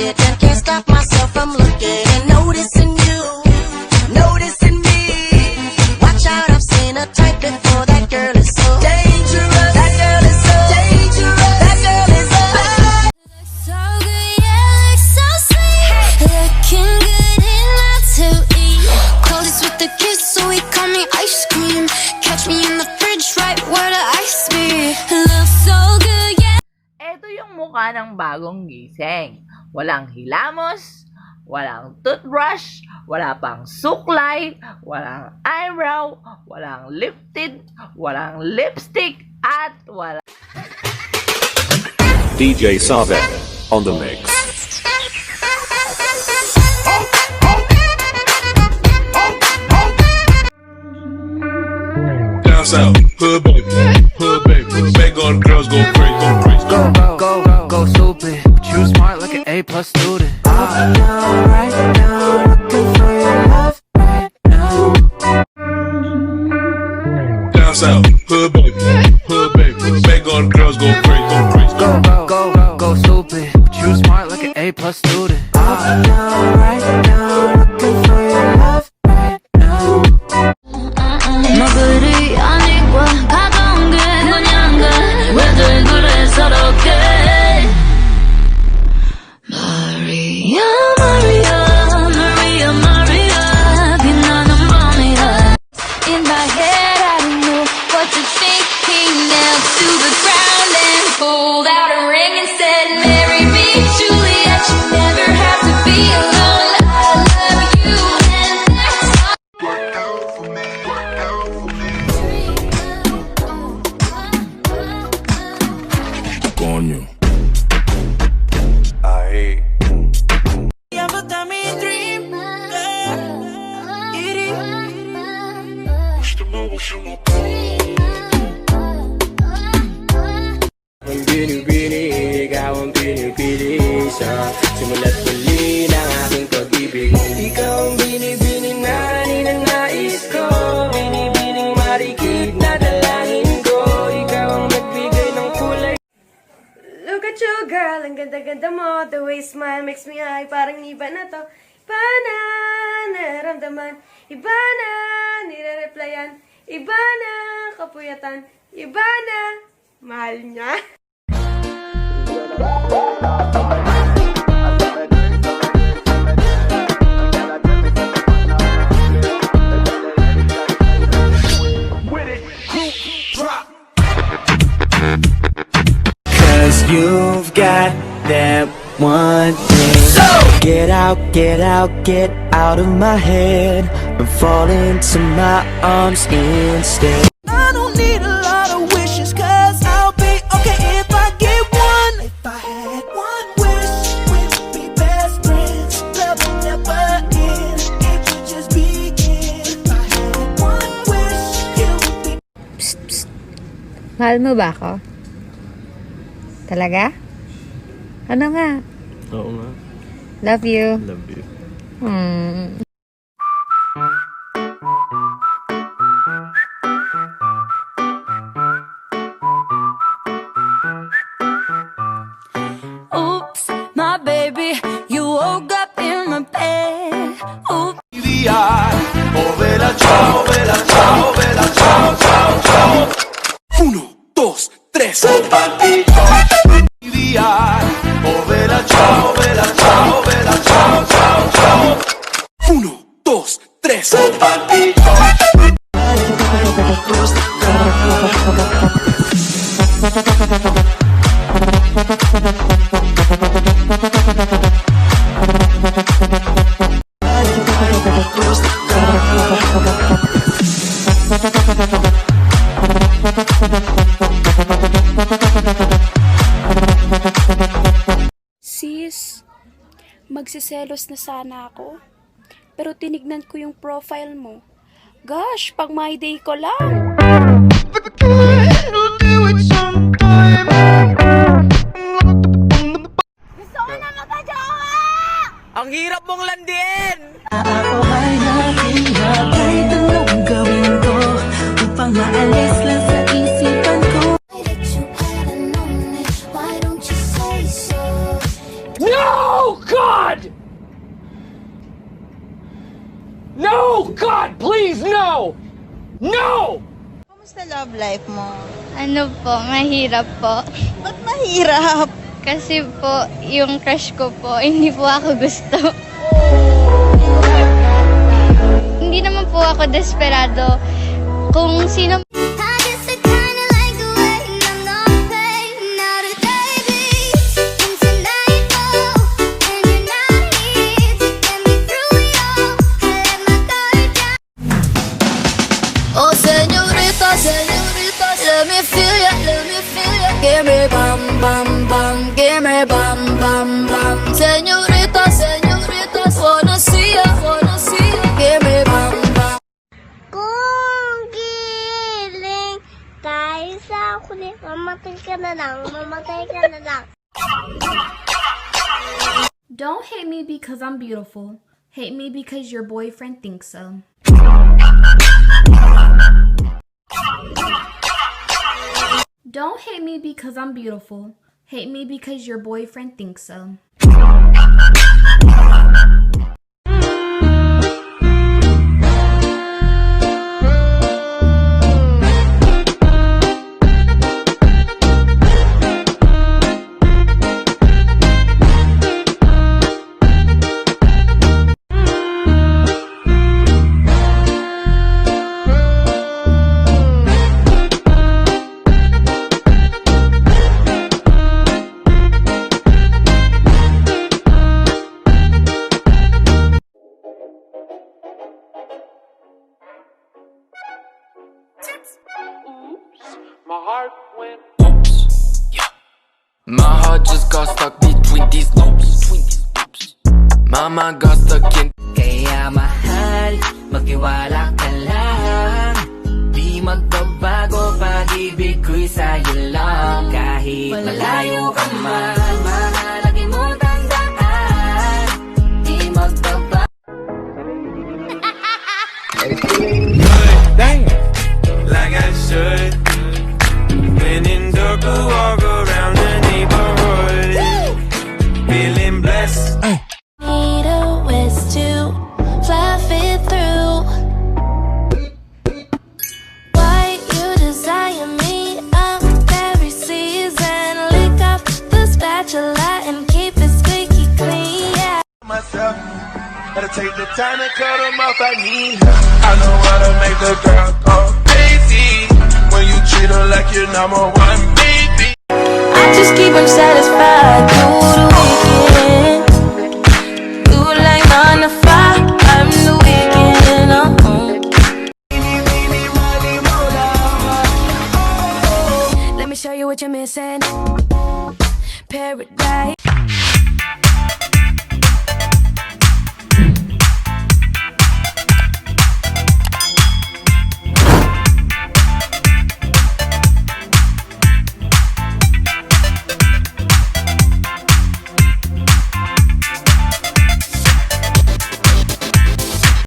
it and can't stop myself from looking and noticing you, noticing me. Watch out, I've seen a type before. That girl is so dangerous. That girl is so dangerous. That girl is so. So good, yeah, look so sweet. Looking good enough to eat. Coldest with the kiss, so he call me ice cream. Catch me in the fridge, right where the ice be. Look so good, yeah. Ito yung mukha ng bagong gising. Walang hilamos, walang toothbrush, wala pang suklay, walang eyebrow, walang lip tint, walang lipstick, at wala DJ Savet on the mix. Down south, hood baby. Make all the girls go crazy, go crazy. Go, go, go stupid. But you smart like an A+ student. Now, right now, looking for your love right now. Down south, hood baby, hood baby. Make all the girls go crazy, go crazy. Go, go, go stupid. But you smart like an A+ student. Now, right now, looking for your love right now. 뭐 그리 아니고 가던 게 뭐냐가 왜들 그래 서럽게. Maria, Maria, Maria, Maria, 빛나는 밤이야. In my head, I don't know what to think. He knelt to the ground and pulled out a ring and said, "Marry me, Juliet. You never have to be alone. I love you, and that's all." Work out for me, work out for me. Coño. Ahí. Basta mi dream girl. Iri. Ang binibini, ikaw ang pinipili sa simula't muli ng aking pag-ibig. Ikaw ang binibini na ninanais ko, binibining marikit na dalangin ko. Ikaw ang nagbigay ng kulay. Look at you, girl. Ang ganda-ganda mo. The way you smile makes me high. Parang iba na to. Iba na naramdaman. Iba na nire-replyan. Iba na kapuyatan. Iba na mahal niya. 'Cause you've got that one thing. Get out, get out, get out of my head and fall into my arms instead. I don't need a lot of wishes, 'cause I'll be okay if I get one. If I had one wish, we would be best friends. Love would never end, it would just begin. If I had one wish, you would be. Psst, psst. Mahal mo ba ako? Talaga? Ano nga? Oo nga. Love you. Love you. Oops, my baby, you woke up in my bed. Oops. Oh, bella ciao, bella ciao, bella ciao, ciao, ciao. Uno, dos, tres. Oh, bella ciao, bella ciao, bella ciao, ciao, ciao. Uno, dos, tres. Sis, magsiselos na sana ako. Pero tinignan ko yung profile mo. Gosh, pang my day ko lang. Gusto ko na magka-jowa! Ang hirap mong landiin! Ako ay naghihirap kahit anong gawin ko upang maalis lang sa isipan ko. That you hadn't known it. Why don't you say so? No! God, please, no! No! Kamusta love life mo? Ano po, mahirap po. Ba't mahirap? Kasi po, yung crush ko po, hindi po ako gusto. Hindi naman po ako desperado. Kung sino I guess I kinda like the way I'm not paid, not a baby. Into nightfall, and you're not here to get me through it all. I let my guard down. Oh, señorita, señorita, let me feel ya, let me feel ya. Give me bam, bam, bam, give me bam, bam, bam. Señorita, señorita, wanna see ya. Give me bam, bam. Kung giling tayo sa huli, mamatay ka na lang, mamatay ka na lang. Don't hate me because I'm beautiful. Hate me because your boyfriend thinks so. Don't hate me because I'm beautiful. Hate me because your boyfriend thinks so. My heart went oops. Yeah. My heart just got stuck between these loops. Between these loops. My mind got stuck in. Kaya mahal, magtiwala ka lang. Di magbabago, pag-ibig ko'y sa'yo lang. Kahit malayo ka man, mahal, lagi mong tandaan. Di magbabago. Damn. Like I should. When in dark, I walk around the neighborhood. Feeling blessed. Need a wish to fluff it through. Why you desire me up every season? Lick up the spatula and keep it squeaky clean. Yeah. Myself. Gotta take the time to cut 'em off. I need her. I know how to make the girl go crazy when you treat her like your number one baby. I just keep 'em satisfied through the weekend. You like 9 to 5, I'm the weekend. Let me show you what you're missing. Paradise.